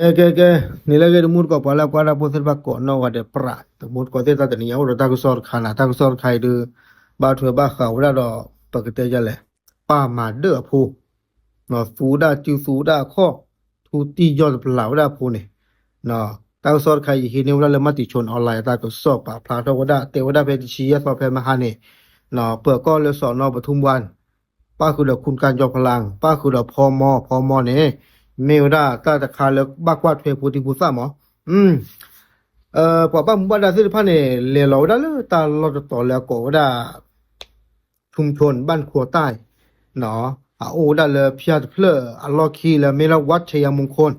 ကဲ ကဲ ကဲ, နံၤလၢအဂ့ၤ တမူတကိး ပှၤလၢကွၢ်တၢ်ဖိသ့ၣ်တဖၣ်ကိးနီၢ်ဂၤဒဲး ပြး တမူတကိးသ့ၣ် တၢ်တနံၤအံၤ အိၣ်ဒီးတၢ်ကစီၣ်တခါန့ၣ်, တၢ်ကစီၣ်တခါအံၤဒုး ဘၣ်ထွဲဘၣ်ဃးဝဲဒၣ်ဒီး ပကတဲဒ်လဲၣ်, ပၢ်မၤဒၢၣ်အဖိ သူဝဲဒၣ်စု သူဝဲဒၣ်အခီၣ်, ထူတံၢ်ယီၢ်တပျၢၤဝဲဒၣ်အဖိန့ၣ်, တၢ်ကစီၣ်တခါအံၤ ယဟံးန့ၢ်ဝဲဒၣ်လၢ မၤတံၤဆိ online အတၢ်ကစီၣ် ပာ်ဖျါထီၣ်ဝဲဒၣ် တဲဝဲဒၣ်ဖဲတဆံယဲၢ်သီ ဖဲမဟါန့ၣ်, ပၢၤကီၢ်လၢစီၣ်နီပထူမဝါ ပၣ်ဃုာ်ဒီး ခုၣ်ကၣ်ကၠီဖလၣ်, ပၣ်ဃုာ်ဒီးဖီမီ, ဖီမီန့ၣ် မ့ၢ်ဝဲဒၣ်တၢ်တခါလၢဘၣ်ကွၢ်ထွဲဖိဒံဖိသၣ်မး, ပှၤဘၣ်မူဘၣ်ဒါသ့ၣ်တဖၣ်န့ၣ် လဲၤလီၤဝဲဒၣ်လၢတၢ်လီၢ်တတီၤလၢအကိးဝဲဒၣ် ชุมชนบ้านครัวใต้ အအိၣ်ဝဲဒၣ်လၢဖၠၣ်တဖျၢၣ်အလီၢ်ခံလၢ မ့ၢ်လၢ วัดชัยมงคล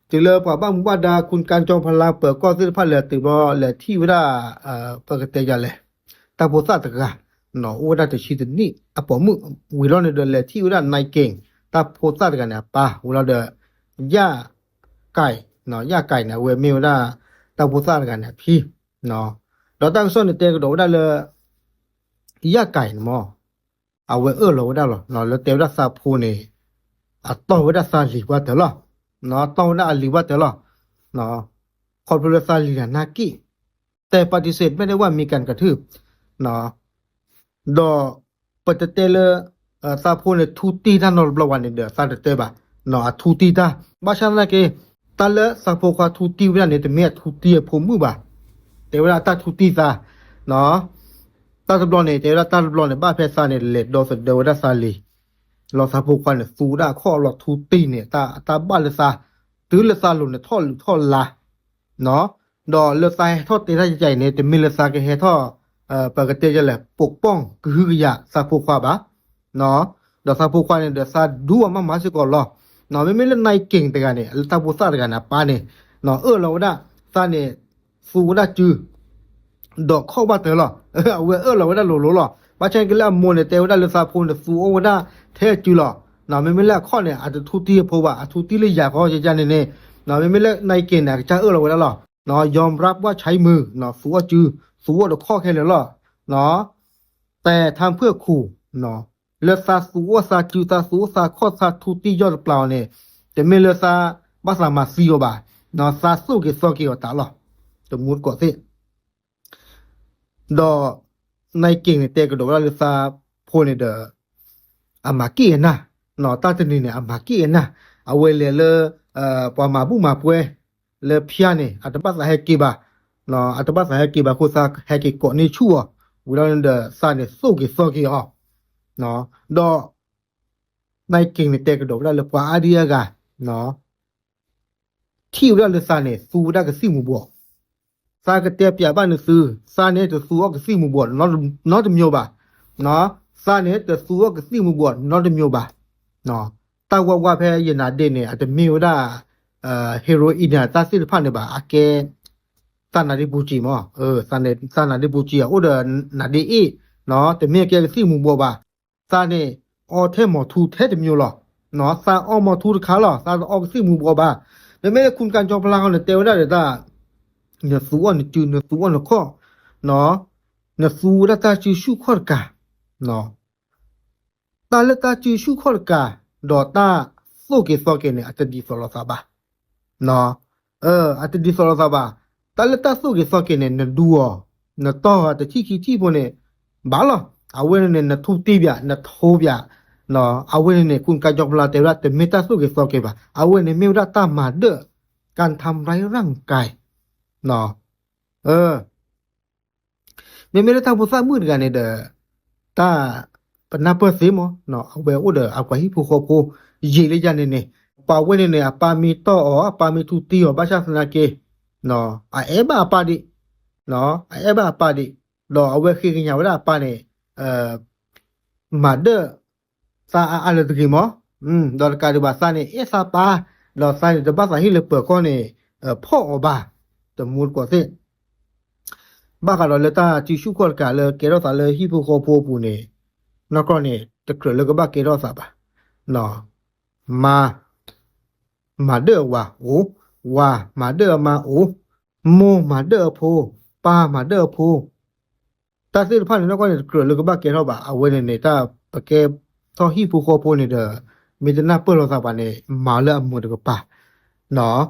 တုၤလၢပှၤဘၣ်မူဘၣ်ဒါ ခုၣ်ကၣ်ကၠီဖလၣ် ပၢၤကီၢ်သ့ၣ်တဖၣ်လဲၤတုၤဘျီ လဲၤထံၣ်ဝဲဒၣ် ပကတဲဒ်လဲၣ်, တၢ်ဖိသၣ်တဂၤ အိၣ်ဝဲဒၣ်တဆံတနံၣ်အပိာ်မုၣ်, ဝံၤလီၤန့ၣ်ဒီး လဲၤထံၣ်ဝဲဒၣ် နံၤက့ၣ် တၢ်ဖိသၣ်တဂၤန့ၣ် အပၢ်ဝံၤလီၤဒီး ယၣ်ကဲး, ယၣ်ကဲးန့ၣ် အဝဲမ့ၢ်ဝဲဒၣ် တၢ်ဖိသၣ်တဂၤန့ၣ်အဖံ, ဒီးတၢ်ကစီၣ်န့ၣ်တဲကဒီးဝဲဒၣ်လၢ ယၣ်ကဲးန့ၣ်မး အဝဲအၢၣ်လီၤဝဲဒၣ်လီၤ လၢတဲဝဲဒၣ်သးဖိန့ၣ် အတီၢ်ဝဲဒၣ်သးလံၤပှၢ်တၢၢ်လီၤ, တီၢ်ဝဲဒၣ်အလံၤပှၢ်တၢၢ်လီၤ, ခီဖျိလၢသးလံၤတဂၤနာ်က့ၣ်, တဲ ปฏิเสธไม่ได้ว่ามีการกระทืบ ဒီးပတတဲလၢ သးဖိန့ၣ် ထူတံၢ်တၢ်နီတဘျီဘၣ်န့ၣ်ဒီး သးတတဲဘၣ်, အထူတံၢ်တၢ် ဘၣ်ဆၣ်သနာ်က့ တၢ်လၢသးဖိခွါထူတံၢ်ဝဲဒၣ်န့ၣ် တမ့ၢ်အထူတံၢ်အဖိမုၣ်ဘၣ်, တဲဝဲဒၣ်တၢ်ထူတံၢ်သး, တၢ်တဘျီန့ၣ် တဲဝဲဒၣ်တၢ်တဘျီန့ၣ် ဘၣ်ဖဲသးန့ၣ် လဲၤဒီသဒၢဝဲဒၣ်သးလံၤ, လီၤသးဖိခွါန့ၣ် သူဝဲဒၣ်အခီၣ်လီၤထူတံၢ်န့ၣ် တၢ်ဘၣ်လၢသး, တုၤလၢသးလိၤန့ၣ် ထီၣ်လုၢ်ထီၣ်လါ ဒီးလၢသးဟဲထီၣ်တဲတၢ်ယဲယဲအံၤန့ၣ် တမ့ၢ်လၢသးကဟဲထီၣ် ပကတဲဒ်လဲၣ် ပကပီၢ်ကဟုကယာ်သးဖိခွါဘၣ်, ဒီးသးဖိခွါန့ၣ်ဒီး သးဒူအီၤမးမးစ့ၢ်ကီးလီၤ, မ့မ့ၢ်လၢနံၤက့ၣ်တဂၤန့ၣ် လၢတၢ်ဖိသၣ်တဂၤန့ၣ် အပၢ်န့ၣ် အၢၣ်လီၤဝဲဒၣ် သးန့ၣ် သူဝဲဒၣ်စု ဒီးခီၣ်ဘၣ်တၢၢ်လီၤ, အဝဲအၢၣ်လီၤဝဲဒၣ်လိၤလိၤလီၤ, ဘၣ်ဆၣ်က့လၢအမိၢ်န့ၣ် တဲဝဲဒၣ်လၢသးဖိန့ၣ် သူအီၣ်ဝဲဒၣ်ထဲအစုလီၤ, မ့မ့ၢ်လၢအခီၣ်န့ၣ် အတထူတံၢ်အဖိဘၣ် အထူတံၢ်လၢယၤဃီယန့ၣ်န့ၣ်, မ့မ့ၢ်လၢနံၤက့ၣ်န့ၣ် အကစၢ်အၢၣ်လီၤဝဲဒၣ်လီၤ, ယီၤရးပှၢ်ဆံမုၢ် သူအီၣ်စု သူအီၣ်တခီၣ်ခဲလၢာ်လီၤ, တဲထါဖုၣ်ခူၣ် လၢသးသူအီၣ်သးစု သးသူအီၣ်သးခီၣ် သးထူတံၢ်ယီၢ်တပျၢၤအီၤန့ၣ် တမ့ၢ်လၢသးဘၣ်သးမၤသံအီၤဘၣ်, သးသိၣ်က့ၤသီက့ၤအီၤတၢ်လီၤ, တမူတကိးသ့ၣ် ဒီးနံၤက့ၣ်န့ၣ် တဲကဒီးဝဲဒၣ်လၢသးဖိန့ၣ်ဒီး အမၤက့ၣ်အနၢ်, တၢ်တနံၤန့ၣ် အမၤက့ၣ်အနၢ်, အဝဲလဲၤလၢ ပှၤမၤဘူၣ်မၤပှဲၤ လၢဖၠၣ်န့ၣ် အတဘၣ်သးဟဲက့ၤဘၣ်, အတဘၣ်သးဟဲက့ၤဘၣ်အဃိ သးဟဲက့ၤကိးန့ၢ်ဆူၣ်အီၤ, ဝံၤလီၤန့ၣ်ဒီး သးန့ၣ်သိၣ်က့ၤသီက့ၤအီၤ, ဒီး နံၤက့ၣ်န့ၣ် တဲကဒီးဝဲဒၣ်လၢပှၤအါဒံအါဂၤ ထံၣ်ဝဲဒၣ်လၢသးန့ၣ် သူဝဲဒၣ်ကသံၣ်မူၤဘှီး, သးကတဲပၠးဘၣ်နသု, သးန့ၣ်တသူအီၣ်ကသံၣ်မူၤဘှီးနီတမံၤဘၣ်, သးန့ၣ်တသူအီၣ်ကသံၣ်မူၤဘှီးနီတမံၤဘၣ်, တၢ်ဝါဝါဖဲယနၤဒ့န့ၣ် အတမ့ၢ်ဝဲဒၣ် heroin န့ၣ် တၢ်သ့ၣ်တဖၣ်န့ၣ်ဘၣ်, အကဲ သးနါဒ့ပူၤစံာ်မး, သးနါဒ့ပူၤစံာ် အအိၣ်ဒီးနါဒ့အ့ၣ်, တမ့ၢ်အကဲကသံၣ်မူၤဘှီးဘၣ်, သးန့ၣ် အီထဲမီၤထူထဲတမံၤလီၤ, သးအီမီၤထူတခါလီၤ, သးတအီကသံၣ်မူၤဘှီးဘၣ်, မ့မ့ၢ်လၢ ခုၣ်ကၣ်ကၠီဖလါဃီန့ၣ် တဲဝဲဒၣ်ဒီးတၢ် နသူအီၣ်နစု နသူအီၣ်နခီၣ်, နသူဝဲဒၣ်တၢ်စုဆူၣ်ခီၣ်တကး, တၢ်လၢတၢ်စုဆူၣ်ခီၣ်တကး ဒီးတၢ်သိၣ်က့ၤသီက့ၤန့ၣ် အတဒ်သိးလိာ်သးဘၣ်, အတဒ်သိးလိာ်သးဘၣ်, တၢ်လၢတၢ်သိၣ်က့ၤသီက့ၤန့ၣ် နဒူအီၤ, နတီၢ်အီၤတထံၣ်ခံထံၣ်ဖိန့ၣ် ဘၣ်လီၤ, အဝဲန့ၣ်န့ၣ် နထူတံၢ်ပၠး နထိပၠး, အဝဲန့ၣ်န့ၣ် ခုၣ်ကၣ်ကၠီဖလါတဲဝဲဒၣ် တမ့ၢ်တၢ်သိၣ်က့ၤသီက့ၤဘၣ်, အဝဲန့ၣ်မ့ၢ်ဝဲဒၣ်တၢ်မၤဒၢၣ် การทำร้ายร่างกาย မ့မ့ၢ်လၢတၢ်ဖိသၣ်မုၣ်တဂၤန့ၣ်ဒီး တၢ် ပနၢ်ပၢၢ်သ့မး, အဝဲအိၣ်ဒီးအပှၤဟံၣ်ဖိဃီဖိ ယံာ်လၢယၤန့ၣ်န့ၣ်, ပှၤဝဲန့ၣ်န့ၣ် အပၢ်မ့ၢ်တီၢ်အီၤ အပၢ်မ့ၢ်ထူတံၢ်အီၤ ဘၣ်ဆၣ်သနာ်က့ အအဲၣ်ဘၣ်အပၢ်ဒံး, အအဲၣ်ဘၣ်အပၢ်ဒံး, ဒီးအဝဲဃ့ကညးဝဲဒၣ်အပၢ်န့ၣ် မၤဒၢၣ် သးအါအါလၢတဂ့ၤမး, ဒီးတကးဒံးဘၣ်သးန့ၣ် အဲၣ်သးပၢ်, ဒီးသးန့ၣ် တဘၣ်သးဟ့ၣ်လၢပၢၤကီၢ်န့ၣ် ဖီၣ်အီၤဘၣ်, တမူတကိးသ့ၣ်, ဘၣ်ဃးဒီးလၢတၢ်စုဆူၣ်ခီၣ်တကးလၢကဲထီၣ်သးလၢဟံၣ်ဖိဃီဖိအပူၤန့ၣ်, နီၢ်ကီၢ်န့ၣ် တကြၢးလၢကဘၣ်ကဲထီၣ်သးဘၣ်, မါ မၤဒၢၣ်အဝၤအိၣ်, ဝၤမၤဒၢၣ်အမါအိၣ်, မိၢ်မၤဒၢၣ်အဖိ, ပၢ်မၤဒၢၣ်အဖိ, တၢ်သ့ၣ်တဖၣ်န့ၣ် နီၢ်ကီၢ်န့ၣ် တကြၢးလၢကဘၣ်ကဲထီၣ်ဘၣ်. အဝဲန့ၣ်န့ၣ် တၢ်ပကဲထီၣ်ဟံၣ်ဖိဃီဖိန့ၣ်ဒီး မ့ၢ်တနၢ်ပၢၢ်လိာ်သးဘၣ်န့ၣ် မၤလၢအမုာ်တကပၤ, ဒီး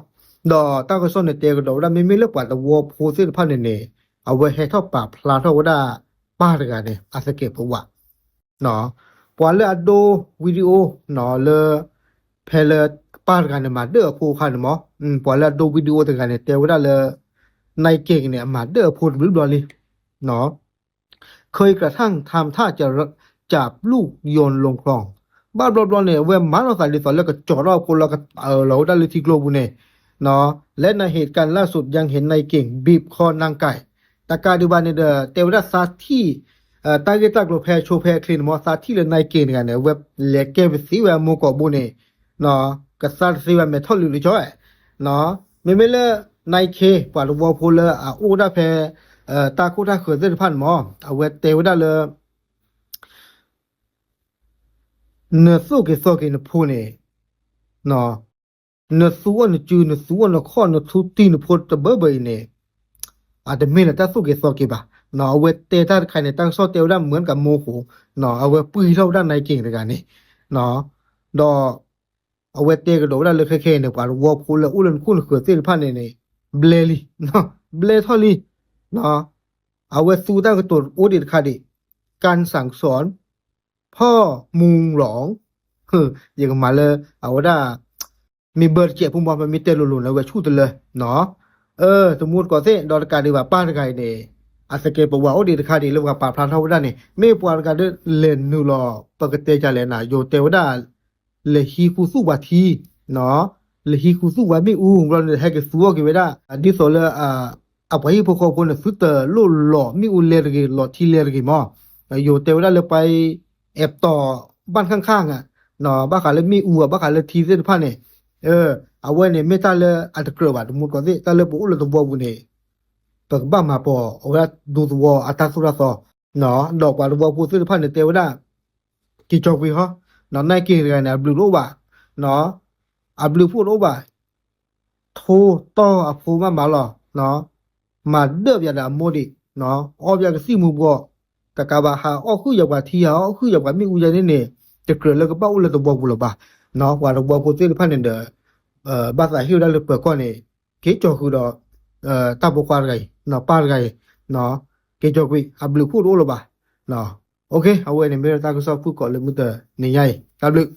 တၢ်ကစီၣ်န့ၣ်တဲကဒီးဝဲဒၣ် မ့မ့ၢ်လၢပှၤသဝီဖိသ့ၣ်တဖၣ်န့ၣ်န့ၣ် အဝဲဟဲထီၣ်ပာ်ဖျါထီၣ်ဝဲဒၣ် ပၢ်တဂၤန့ၣ် အသကဲးပဝး ပှၤလၢအဒိ video လၢ ဖဲလၢပၢ်တဂၤန့ၣ် မၤဒၢၣ်အဖိအခါန့ၣ်မး, ပှၤလၢအဒိ video တဂၤန့ၣ် တဲဝဲဒၣ်လၢ နၢ်က့ၤန့ၣ် အမၤဒၢၣ်အဖိတဘျုးဘျီလံ เคยกระทั่งทำท่าจะจะปลุกโยนลงคลอง ဘၣ်ဘျီဘျီန့ၣ် အဝဲမၤနီၢ်သးဒ်သိးလၢကကၠီၤထီၣ်အဖိလၢ အလီၤဝဲဒၣ်လၢထံကျိပူၤန့ၣ် และในเหตุการณ์ล่าสุดยังเห็นนายเก่งบีบคอนางไก่ တကးဒံးဘၣ်န့ၣ်ဒီး တဲဝဲဒၣ်သးထံၣ် တၢ်ဂ့ၢ်တၢ်ကျိၤဖဲဆိဖဲအချ့န့ၣ်မး သးထံၣ်လၢနၢ်က့ၤတဂၤန့ၣ် အဝဲလဲၤကဲပသံဝဲအမိၢ်ကိာ်ဘိန့ၣ် ကသါတသ့ဝဲမဲာ်ထီၣ်လံၤလၢကၠီ မ့မ့ၢ်လၢ နၢ်က့ၤ ပှၤသဝီဖိလၢအအိၣ်ဒၣ်ဖဲ တၢ်ခိၣ်တၢ်ဃၢၤသ့ၣ်တဖၣ်န့ၣ်မး အဝဲတဲဝဲဒၣ်လၢ နသိၣ်က့ၤသီက့ၤနဖိန့ၣ် နသူအီၣ်နစု နသူအီၣ်နခီၣ် နသူတံၢ်နဖိတဘၢဘၢအံၤန့ၣ် အတမ့ၢ်လၢတၢ်သိၣ်က့ၤသီက့ၤဘၣ်. အဝဲတဲတၢ်တခါန့ၣ် တၢ်ကစီၣ်တဲဝဲဒၣ်မၢနကမိၢ်ဃိ အဝဲပှံၢ်ထီၣ်ဝဲဒၣ်နၢ်က့ၤတဂၤန့ၣ် ဒီး အဝဲတဲကဒီးဝဲဒၣ်လၢခဲခဲအံၤန့ၣ် ပှၤသဝီဖိလၢအိၣ်လၢနခိၣ်နဃၢၤသ့ၣ်တဖၣ်န့ၣ်န့ၣ် ဘျဲလံ ဘျဲထီၣ်လံ အဝဲသူတၢ်ကတိၤအိၣ်ဒံးတခါဒံး การสั่งสอน พ่อมูลอง ယကမၤလၢ အဝဲဒၣ် မ့ၢ်ဘၢတကဲးဖိမး ပမ့ၢ်တဲလိၤလိၤန့ၣ် အဝဲဆူၣ်တလၢ တမူတကိးသ့ၣ် ဒီးတကးဒံးဘၣ် ပၢ်တဂၤအံၤန့ၣ် အသကဲးပဝးအိၣ်ဒံးတခါဒံး လၢပှၤပာ်ဖျါထီၣ်ဝဲဒၣ်န့ၣ် မ့ၢ်ပှၤတဂၤဒီးလဲၤနုာ်လီၤ ပကတဲဒ်လဲၣ်န့ၣ် ယိၤတဲဝဲဒၣ် လဲၤဟံးဃူသူၣ်ပှၤထံ လဲၤဟံးဃူသူၣ်ပှၤမ့ၣ်အူ ဘျီန့ၣ် ဟဲက့ၤသူအီၣ်က့ၤဝဲဒၣ် ဒ်သိးလၢ အပှၤဟံၣ်ဖိဃီဖိန့ၣ် သုတလိၣ်လီၤမ့ၣ်အူလဲတဂ့ၤ လီၤထံလဲတဂ့ၤမး, ယိၤတဲဝဲဒၣ်လၢပှၤအံၤ အဲၣ်တီၤ ဘၣ်ခၣ်ခၣ် ဘၣ်ဃးလၢမ့ၣ်အူ ဘၣ်ဃးလၢထံသ့ၣ်တဖၣ်န့ၣ် အဝဲန့ၣ်မ့ၢ်တၢ်လၢအတကြၢးဘၣ် တမူတကိးသ့ၣ် တၢ်လၢပအိၣ်လၢသဝီပူၤန့ၣ် ပကဘၣ်မၤပိာ်အဝဲဒၣ်ဒူသဝီအတၢ်သိၣ်တၢ်သီ, ဒီးပှၤသဝီဖိသ့ၣ်တဖၣ်န့ၣ်တဲဝဲဒၣ် က့ၤကၠီၤကွံာ်ဟီ, နၢ်က့ၤတဂၤန့ၣ် အဘျုးတအိၣ်ဘၣ်, အဘျုးဖှိၣ်တအိၣ်ဘၣ်, ထိတီၢ်အဖိမးမးလီၤ, မၤဒၢၣ်ပယၤဒီးအမိၢ်ဒံး, အီၣ်ပယၤကသံၣ်မူၤဘှီး, တကးဘၣ်ဟးအီၣ်ဃုာ်ယၤပှၤထံ ဟးအီၣ်ဃုာ်ယၤပှၤမ့ၣ်အူယၤန့ၣ်န့ၣ် တကြၢးလၢကဘၣ်အိၣ်လၢသဝီပူၤလၢၤဘၣ်, ပှၤသဝီဖိသ့ၣ်တဖၣ်န့ၣ်ဒီး ဘၣ်သးဟ့ၣ်ဝဲဒၣ်လၢပၢၤကီၢ်န့ၣ် က့ၤကၠီၤဃုာ်ဒီး တၢ်ပိာ်ခွါတဂၤအံၤ, ပၢ်တဂၤအံၤ, က့ၤကၠီၤကွံာ် အဘျုးဖှိၣ်တအိၣ်လၢၤဘၣ်, အဝဲန့ၣ် မ့ၢ်တၢ်ကစီၣ်ဖုၣ်ကိာ်လၢမုၢ်တနံၤညါအံၤ တၢ်ဘျုး